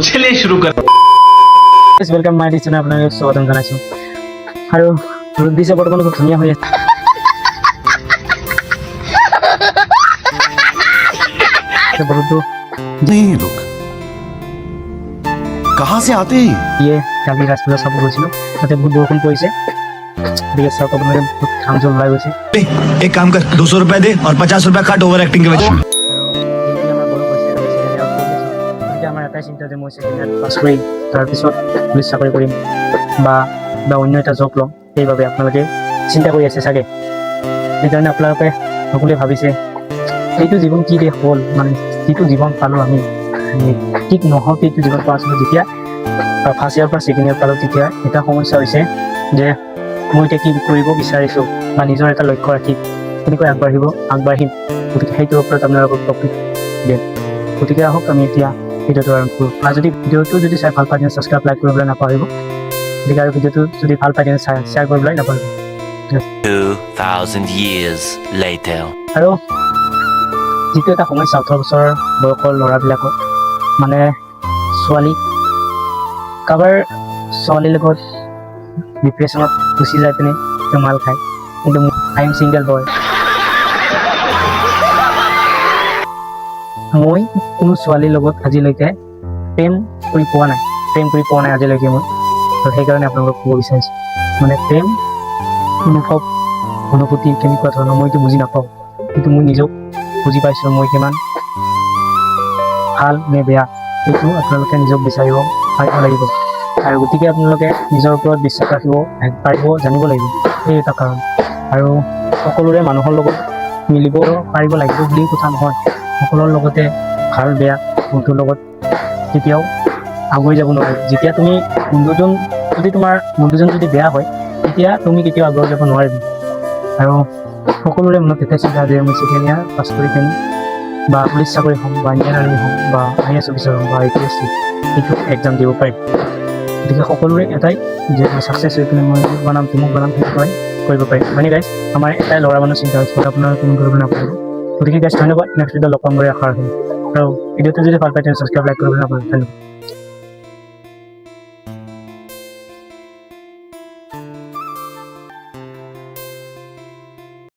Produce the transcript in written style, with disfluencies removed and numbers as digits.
चलिए शुरू कर welcome my channel, আপোনালোকক স্বাগতম জনাইছোঁ। আৰু ৰ'দ দিছে বৰ্তমান, খুব ধুনীয়া হৈ আছে বতৰটো। नहीं, ये लोग कहां से आते हैं ये? দিয়ে কালি ৰাজপূজা চাব গৈছিলোঁ, তাতে বহুত বৰষুণ পৰিছে। গতিকে চাওক আপোনালোকে, বহুত ঘাম জল ওলাই গৈছে। एक काम कर, 200 रुपए दे और 50 रुपए काट ओवर एक्टिंग के वजह। আৰু যিহেতু আমাৰ বয়স হৈছে, আমি ছেকেণ্ড ইয়াৰত পঢ়ি আছোঁ, গতিকে আমাৰ এটাই চিন্তা যে মই ছেকেণ্ড ইয়াৰ পাছ কৰি তাৰপিছত পুলিচ চাকৰি কৰিম বা অন্য এটা জব ল'ম। সেইবাবে আপোনালোকে চিন্তা কৰি আছে চাগে। সেইকাৰণে আপোনালোকে সকলোৱে ভাবিছে, এইটো জীৱন কি যে হ'ল, মানে যিটো জীৱন পালোঁ আমি, ঠিক নহওঁতে এইটো জীৱন পোৱা আছিলোঁ। যেতিয়া ফাৰ্ষ্ট ইয়াৰৰ পৰা ছেকেণ্ড ইয়াৰ পালোঁ, তেতিয়া এটা সমস্যা হৈছে যে মই এতিয়া কি কৰিব বিচাৰিছোঁ বা নিজৰ এটা লক্ষ্য ৰাখি কেনেকৈ আগবাঢ়িম। গতিকে সেইটোৰ ওপৰত আপোনালোকক টপিক দিম। গতিকে আহক, আমি এতিয়া ভিডিঅ'টো আৰম্ভ কৰোঁ। আৰু যদি ভিডিঅ'টো যদি চাই ভাল পায়, তেনে ছাবস্ক্ৰাইব, লাইক কৰিবলৈ নাপাহৰিব। গতিকে আৰু ভিডিঅ'টো যদি ভাল পায়, তেনে শ্বেয়াৰ কৰিবলৈ নাপাহৰিব। 2,000 years later. আৰু যিটো এটা সমস্যা 18 বছৰ বয়সৰ ল'ৰাবিলাকৰ, মানে ছোৱালী, কাৰোবাৰ ছোৱালীৰ লগত ডিপ্ৰেশ্যনত গুচি যায় পিনে তেওঁ মাল খায়। কিন্তু I am single boy. মই কোনো ছোৱালীৰ লগত আজিলৈকে প্ৰেম কৰি পোৱা নাই, প্ৰেম কৰি পোৱা নাই আজিলৈকে মই। আৰু সেইকাৰণে আপোনালোকক ক'ব বিচাৰিছোঁ, মানে প্ৰেম অনুভৱ, অনুভূতি কেনেকুৱা ধৰণৰ মইতো বুজি নাপাওঁ। কিন্তু মই নিজক বুজি পাইছোঁ, মই কিমান ভাল নে বেয়া, সেইটো আপোনালোকে নিজক বিচাৰিব পাৰিব লাগিব। আৰু গতিকে আপোনালোকে নিজৰ ওপৰত বিশ্বাস ৰাখিব পাৰিব জানিব লাগিব, সেই এটা কাৰণ। আৰু সকলোৰে মানুহৰ লগত মিলিব পাৰিব লাগিব বুলি কথা নহয়। সকলোৰ লগতে ভাল বেয়া বন্ধুৰ লগত কেতিয়াও আগুৱাই যাব নোৱাৰে। যেতিয়া তুমি বন্ধুজন যদি, তোমাৰ বন্ধুজন যদি বেয়া হয়, তেতিয়া তুমি কেতিয়াও আগুৱাই যাব নোৱাৰিবা। আৰু সকলোৰে মনত এটাই চিন্তা যে মই ছেকেণ্ড ইয়াৰ পাছ কৰি পিনি বা পুলিচ চাকৰি হ'ম বা ইণ্ডিয়ান আৰ্মি হ'ম বা আই এছ অফিচাৰ হ'ম বা এ পি এছ চি, সেইটো এক্সাম দিব পাৰিম। গতিকে সকলোৰে এটাই যে মই ছাকচেছ হৈ পিনে মই বনাম, তুমুক বনাম, সেনেকুৱাই কৰিব পাৰিম। মানে গাইজ, আমাৰ এটাই ল'ৰা মানুহ চিন্তা হৈছে। আপোনাৰ কোনো কৰিব নাপাৰিব। গতিকে গাইজ, ধন্যবাদ। নেক্সট ভিডিঅ' লগ পাম বুলি আশা ৰাখিলোঁ। আৰু ভিডিঅ'টো যদি ভাল পায়, তেনে ছাবস্ক্ৰাইব, লাইক কৰিবলৈ নাপাহৰিব। ধন্যবাদ।